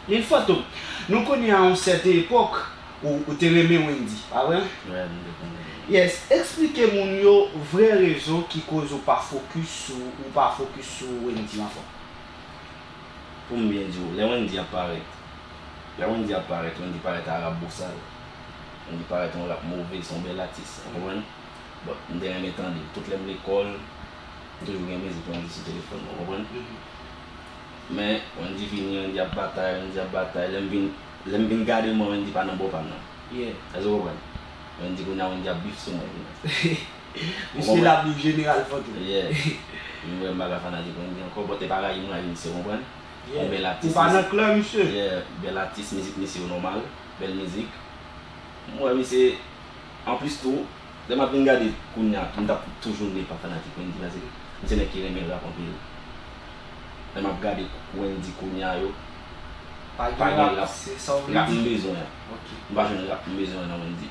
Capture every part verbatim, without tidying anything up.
Lil Fantom, nou konnen a yon sèten epòk, ou, ou te renmen Wendyy, pa vre? Wè, m te konn. Yes, eksplike moun yo vrè rezon ki koz ou pa fokis sou, ou pa fokis sou Wendyy ankò. Pou m byen di w, lè Wendyy ap parèt, lè Wendyy ap parèt, Wendyy parèt a rap bosal. Wendyy parèt yon rap move, se yon bèl atis, ou konprann? Bon, m te renmen tande l. Tout lè m lekòl, m toujou gen mizik Wendyy sou telefòn mwen, ou konprann? Men, Wendyy vini, Wendyy ap batay, Wendyy ap batay. Lè m vin, lè m vin gade, m wè Wendyy pa nan bò pa m nan. Yeah. Èske w konprann? Wendyy kounye a, Wendyy ap bif sou mwen kounye a. Misye la bif jeneral Fantom. Yeah. M vrèman pa ka fanatik Wendyy ankò, but e pa rayi m rayi misye, w konprann? Yeah. Yon bèl atis, Ou pa nan misye. Klan, misye? Yeah, bèl atis, mizik misye yo nòmal, bèl mizik. M wè misye, anplis tou, lè m ap vin gade kounye a, m t ap toujou rete pa fanatik Wendyy, paske m se nèg ki renmen rap anpil. Lè m ap gade Wendyy kounye a yo, Pa pa gen gen rap, rap, se sa w vle rap m di? bezwen an. Ok. M pa jwenn rap m bezwen an nan Wendyy.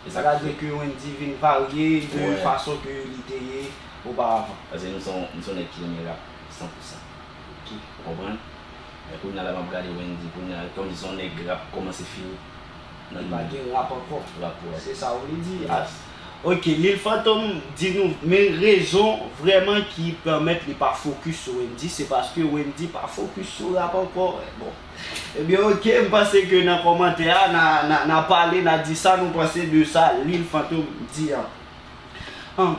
E sa Gade k fè. Ke Wendyy vin varye de Ouais. fason ke li te ye oparavan. Paske m se yon, m se yon nèg ki renmen rap san pou san. Ok. Ou konprann? Men kounye a la m ap gade Wendyy, kounye a kòmsi se yon nèg rap kòmanse fini. Li pa gen rap ankò. Rap pou rap. Se sa w vle di. Yes. Ok, Lil Fantom di nou, men rezon vrèman ki pèmèt li pa fokis sou Wendyy, se paske Wendyy pa fokis sou rap ankò. Bon. Ebyen, ok, m panse ke nan kòmantè a, n a, n a, n a pale, n a di sa nou panse de sa Lil Fantom di an. An,